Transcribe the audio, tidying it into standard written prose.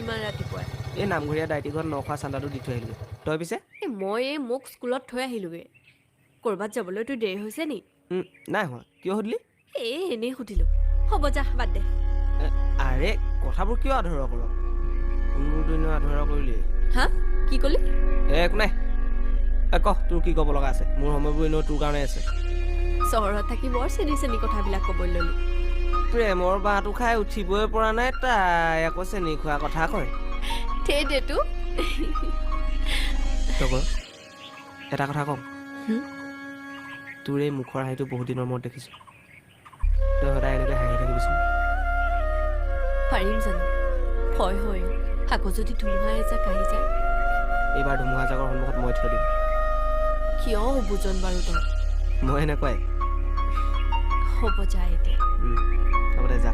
ইমান ৰাতিপুৱাই? এই নামঘৰীয়া দাইটি ঘৰত নখোৱা চান্দাটো দি থৈ আহিলোগৈ। তই পিছে? এই মই এই মোক স্কুলত থৈ আহিলোগৈ। ক'ৰবাত যাবলৈ তোৰ দেৰি হৈছে নি? নাই হোৱা। কিয় সুধিলি? এই এনেই সুধিলোঁ। হ'ব যা, বাদ দে। আৰে কথাবোৰ কিয় আধৰুৱা কৰ? কোনবোৰ দিনো আধৰুৱা কৰিলি? হা, কি ক'লি? একো নাই। ক, তোৰ কি ক'ব লগা আছে? মোৰ সময়বোৰ এনেও তোৰ কাৰণে আছে। চহৰত থাকি বৰ চেনি চেনি কথাবিলাক ক'বলৈ ল'লি। প্ৰেমৰ বাঁহটো খাই উঠিবই পৰা নাই, তাই আকৌ চেনি খোৱা কথা কয়। সেইটোৱেতো। তগৰ, এটা কথা কওঁ, তোৰ এই মুখৰ হাঁহিটো বহুত দিনৰ মূৰত দেখিছোঁ। তই সদায় এনেকৈ হাঁহি থাকিবিচোন। পাৰিম জানো? ভয় হয়, আকৌ যদি ধুমুহা এজাক আহি যায়। এইবাৰ ধুমুহা জাকৰ সন্মুখত মই থৈ দিম। কিয় অবুজন বাৰু তই? মই এনেকুৱাই। হ'ব যা এতিয়া। হ'ব দে, যা।